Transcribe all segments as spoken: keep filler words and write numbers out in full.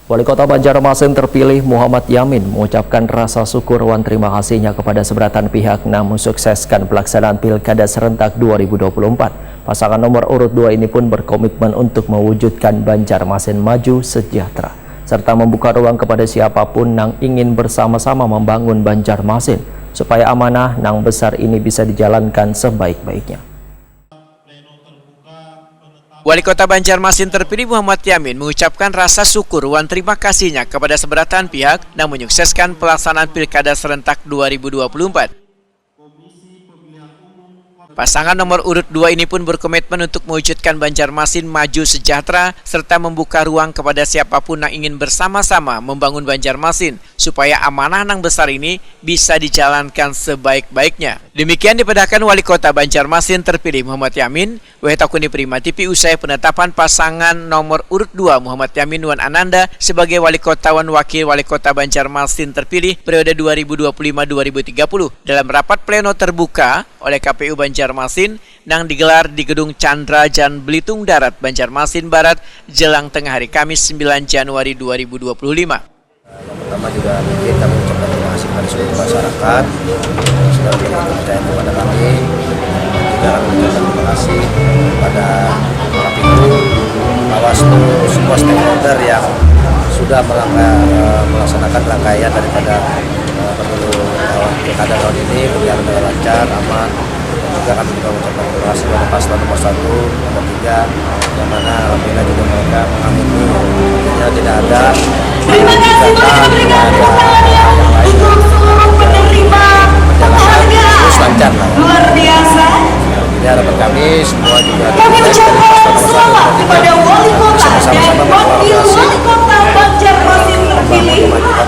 Wali Kota Banjarmasin terpilih Muhammad Yamin mengucapkan rasa syukur wan terima kasihnya kepada seberatan pihak nang mensukseskan pelaksanaan Pilkada serentak dua ribu dua puluh empat. Pasangan nomor urut dua ini pun berkomitmen untuk mewujudkan Banjarmasin maju sejahtera serta membuka ruang kepada siapapun nang ingin bersama-sama membangun Banjarmasin supaya amanah nang besar ini bisa dijalankan sebaik-baiknya. Wali Kota Banjarmasin terpilih Muhammad Yamin mengucapkan rasa syukur wan terima kasihnya kepada seberatan pihak nang menyukseskan pelaksanaan Pilkada serentak dua ribu dua puluh empat. Pasangan nomor urut dua ini pun berkomitmen untuk mewujudkan Banjarmasin maju sejahtera serta membuka ruang kepada siapapun yang ingin bersama-sama membangun Banjarmasin supaya amanah nang besar ini bisa dijalankan sebaik-baiknya. Demikian dipadahkan Wali Kota Banjarmasin terpilih Muhammad Yamin, W H Takuni Prima T V usai penetapan pasangan nomor urut dua Muhammad Yamin wan Ananda sebagai Wali Kota wan Wakil Wali Kota Banjarmasin terpilih periode dua ribu dua puluh lima dua ribu tiga puluh dalam rapat pleno terbuka oleh K P U Banjarmasin nang digelar di Gedung Chandra Jan Belitung Darat, Banjarmasin Barat, jelang tengah hari Kamis sembilan Januari dua ribu dua puluh lima. Yang pertama juga mungkin kami ucapkan terima kasih kepada seluruh masyarakat yang sudah memberikan kepercayaan kepada kami. Dan juga kami ucapkan terima kasih kepada K P U, Bawaslu, semua stakeholder yang sudah melangkah, eh, melaksanakan rangkaian daripada eh, pemilu tahun pilkada tahun ini berjalan dengan lancar, aman. Dan juga kami juga mengucapkan terima kasih kepada paslon nomor satu, nomor tiga, yang mana alhamdulillah juga mereka mengamini, artinya tidak ada Terima kasih Pak Menteri Kominfo untuk seluruh penerima penghargaan luar biasa. Jadi harapan kami semua juga terkait dari paslon nomor satu, nomor tiga, bisa bersama-sama mengevaluasi Wali Kota Banjarmasin terpilih.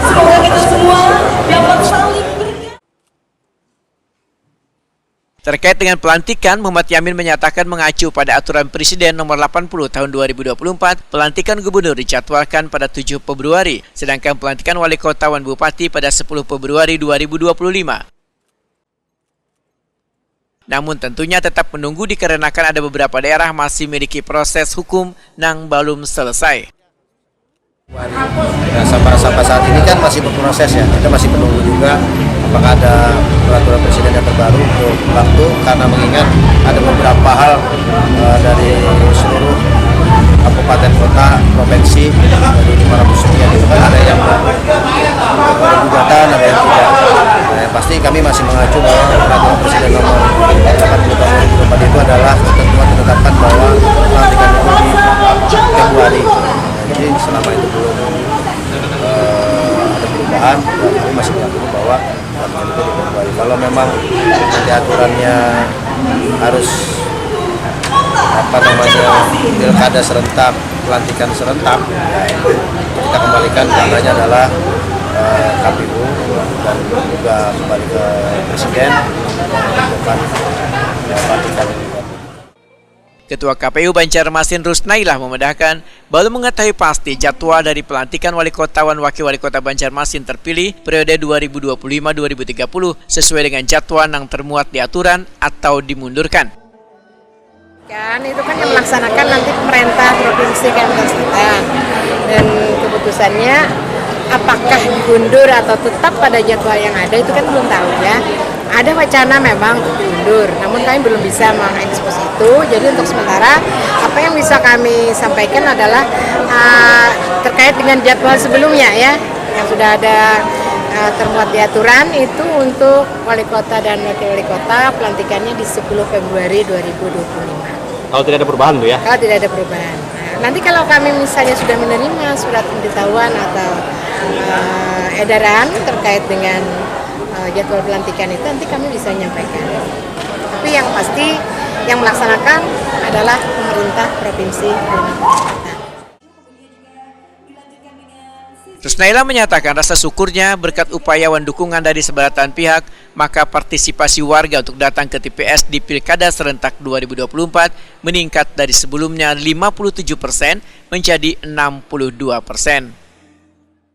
Semoga kita semua dapat saling berkata. Terkait dengan pelantikan, Muhammad Yamin menyatakan mengacu pada Aturan Presiden Nomor delapan puluh Tahun dua ribu dua puluh empat, pelantikan gubernur dijadwalkan pada tujuh Februari, sedangkan pelantikan wali kota wan bupati pada sepuluh Februari dua ribu dua puluh lima. Namun tentunya tetap menunggu dikarenakan ada beberapa daerah masih miliki proses hukum nang balum selesai. Nah, sampai, sampai saat ini kan masih berproses ya, kita masih menunggu juga apakah ada peraturan presiden yang terbaru untuk waktu, karena mengingat ada beberapa hal eh, dari seluruh kabupaten kota provinsi dari lima ratus sekian itu kan ada yang ada gugatan, ada yang tidak. Nah, yang pasti kami masih mengacu bahwa peraturan presiden nomor delapan puluh tahun dua ribu dua puluh empat itu adalah ketentuan, ketetapan bahwa pelantikan itu di Februari. Jadi selama itu belum eh, ada perubahan, ya, kami masih meyakini bahwa pelantikan itu di Februari. Kalau memang nanti aturannya harus apa namanya, pilkada serentak, pelantikan serentak, ya, kita kembalikan, katanya adalah eh, K P U dan juga kembali ke presiden menentukan eh, pelantikan. Ketua K P U Banjarmasin Rusnailah memedahkan, balum mengetahui pasti jadwal dari pelantikan wali kota wan wakil wali kota Banjarmasin terpilih periode dua ribu dua puluh lima dua ribu tiga puluh sesuai dengan jadwal nang termuat di aturan atau dimundurkan. Kan itu kan yang melaksanakan nanti pemerintah provinsi Kalimantan Selatan, dan keputusannya apakah diundur atau tetap pada jadwal yang ada itu kan belum tahu ya. Ada wacana memang untuk diundur, namun kami belum bisa mengekspos itu. Jadi untuk sementara apa yang bisa kami sampaikan adalah uh, terkait dengan jadwal sebelumnya ya, yang sudah ada uh, termuat di aturan itu untuk wali kota dan wakil wali kota pelantikannya di sepuluh Februari dua ribu dua puluh lima. Kalau tidak ada perubahan tuh ya? Kalau tidak ada perubahan. Nah, nanti kalau kami misalnya sudah menerima surat pemberitahuan atau uh, edaran terkait dengan uh, jadwal pelantikan itu, nanti kami bisa menyampaikan. Tapi yang pasti yang melaksanakan adalah pemerintah provinsi Kalimantan Selatan. Rusnaila menyatakan rasa syukurnya berkat upaya wan dukungan dari sebaratan pihak, maka partisipasi warga untuk datang ke T P S di Pilkada serentak dua ribu dua puluh empat meningkat dari sebelumnya lima puluh tujuh persen menjadi enam puluh dua persen.